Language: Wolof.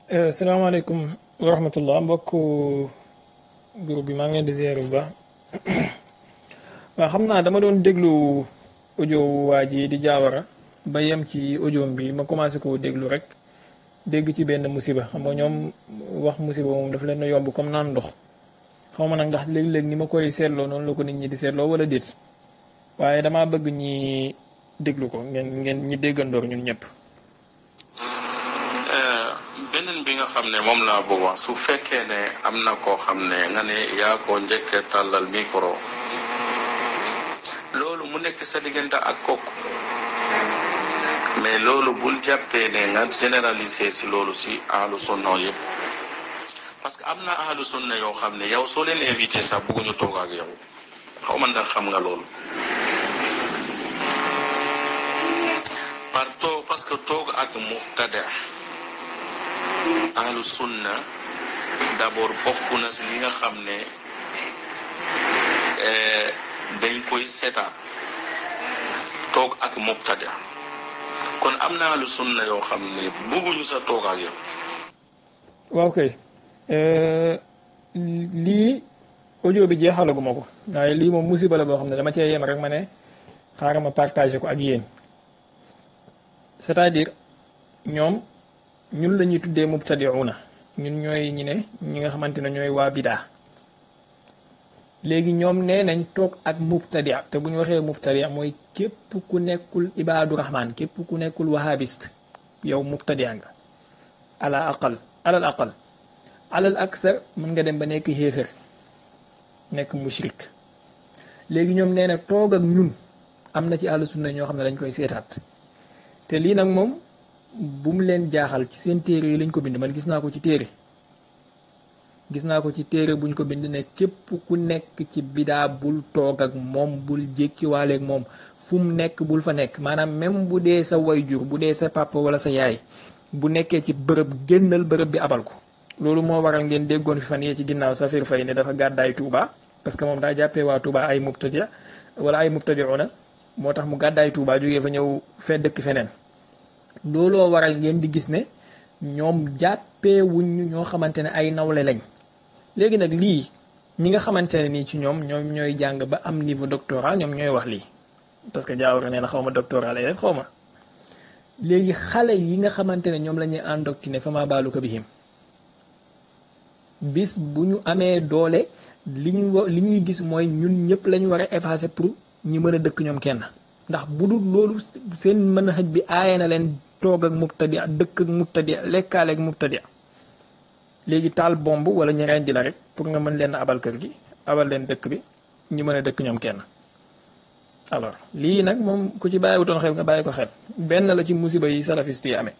salaamaaleykum wa rahmatullah mbokk groupe bi maa ngi leen di ziar bu baax waaw xam naa dama doon déglu audio waa ji di jaawara ba yem ci audio bi ma commencé koo déglu rek dégg ci benn musiba xam nga ñoom wax musiba moom daf leen a yomb comme naan ndox xaw ma nag ndax léeg-léeg ni ma koy seetloo noonu la ko nit ñi di seetloo wala déet waaye damaa bëgg ñi déglu ko ngeen ñi déggandoor ñun ñëpp. beneen bi nga xam ne moom laa bëgg wax su fekkee ne am na koo xam ne nga ne yaa ko njëkkee tàllal micro loolu mu nekk sa diggante ak kooku mais loolu bul jàppee ne nga généraliser si loolu si ahlu sunna yëpp parce que am na ahlu sunna yoo xam ne yow soo leen invité sax bëgguñu toog ak yow xaw ma ndax xam nga loolu parce que toog ak muqtada ahlu sunna d'abord bokk na si li nga xam ne dañ koy seetaan toog ak mubtada kon am na ahlu sunna yoo xam ne bëgguñu sa toog ak yow. waaw kay lii audio bi jeexalaguma ko waaye lii moom musiba la boo xam ne dama cee yem rek ma ne xaaral ma partagé ko ak yéen c'est-à-dire ñoom ñun la ñuy tuddee mubtadi'una ñun ñooy ñi ne ñi nga xamante ne ñooy waa bidaa léegi ñoom nee nañ toog ak mubtadi' te bu ñu waxee mubtadi' mooy képp ku nekkul ibaadu rahmaan képp ku nekkul wahabiste yow mubtadi' nga alal aksar mën nga dem ba nekk xéefér nekk mushrik léegi ñoom nee na toog ak ñun am na ci ahlu sunna ñoo xam ne dañ koy seetaat te lii nag moom bu mu leen jaaxal ci seen téere yi lañ ko bind man gis naa ko ci téere buñ ko bind ne képp ku nekk ci bidaa bul toog ak moom bul jékkiwaaleeg moom fu mu nekk bul fa nekk maanaam même bu dee sa wayjur bu dee sa papa wala sa yaay bu nekkee ci bërëb génnal bërëb bi abal ko loolu moo waral ngeen déggoon fi fan yee ci ginnaaw Safir Fay ne dafa gàddaay Touba parce que moom daa jàppee waa Touba ay mubtadi wala ay mubtadi'una moo tax mu gàddaay Touba jógee fa ñëw fee dëkk feneen looloo waral ngeen di gis ne ñoom jàppee wuñ ñoo xamante ne ay nawle lañ léegi nag lii ñi nga xamante ne nii ci ñoom ñooy jàng ba am niveau doctorat ñoom ñooy wax lii parce que jaawara nee na xaw ma doctorat lay def xaw ma léegi xale yi nga xamante ne ñoom la ñuy endoctriné fa maa baalu ko bihim bis bu ñu amee doole li ñuy gis mooy ñun ñëpp la ñu war a effacer pour ñi mën a dëkk ñoom kenn ndax bu dul loolu seen mën a xëj bi aaye na leen toog ak mubtadi dëkk ak mubtadi lekkaale ak mubtadi léegi taal bomb wala ñu rendi la rek pour nga mën leen abal kër gi abal leen dëkk bi ñu mën a dëkk ñoom kenn alors lii nag moom ku ci bàyyiwutoon xel nga bàyyi ko xel benn la ci musiba yi salafiste yi amee